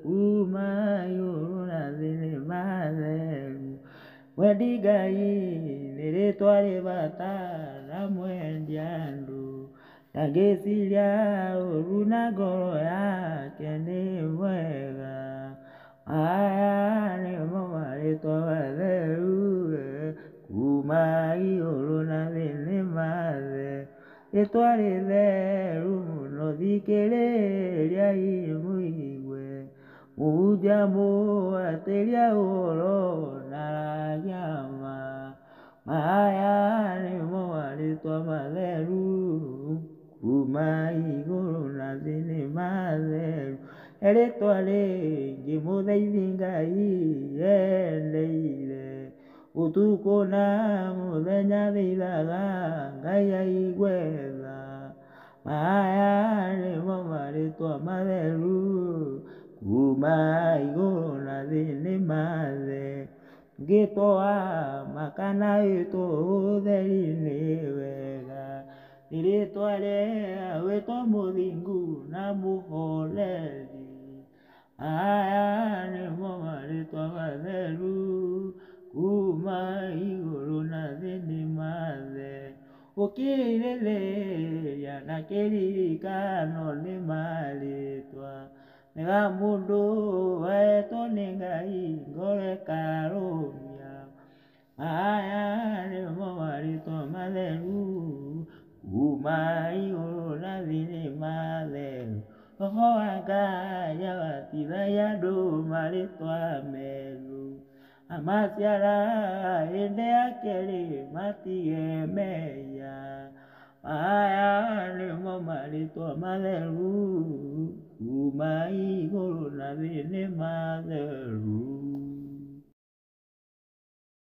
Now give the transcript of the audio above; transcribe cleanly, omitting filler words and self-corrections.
Kuma igũrũ na thĩ nĩ matheru. Mwendi Ngai nĩ rĩtwa rĩ bata na mwendi andũ. Ndangĩciria ũru na ngoro yake nĩ mwega. Maya nĩmo marĩtwa matheru, kuma igũrũ na thĩ nĩ matheru. Rĩtwa rĩtheru mũno thikĩrĩriai mũigue. Mũhunjia mũatĩria ũhoro na aragia ma. Maya nĩmo marĩtwa matheru, kuma igũrũ na thĩ nĩ matheru. He rĩtwa rĩngĩ mũthaithi Ngai endeire. Ũtukũ na mũthenya thaithaga Ngai aigue tha. Maya nĩmo marĩtwa matheru, kuma igũrũ na thĩ nĩ matheru. Ngĩtwo wa kana wĩtwo ũtheri nĩ wega. Nĩ rĩtwa rĩa wĩtwo mũthingu na mũhoreri. Maya nĩmo marĩtwa matheru, kuma igũrũ na thĩ nĩ matheru. Ũkirĩrĩria na kĩririkano nĩ marĩtwa mega mũndũ ahetwo nĩ Ngai ngoro ĩkarũmia. Maya nĩmo marĩtwa matheru, kuma igũrũ na thĩ nĩ matheru. Roho wa Ngai abatithagia andũ marĩtwa merũ. Amaciara hĩndĩ ya kerĩ matige mehia. Maya nĩmo marĩtwa matheru, kuma igũrũ na thĩ nĩ matheru.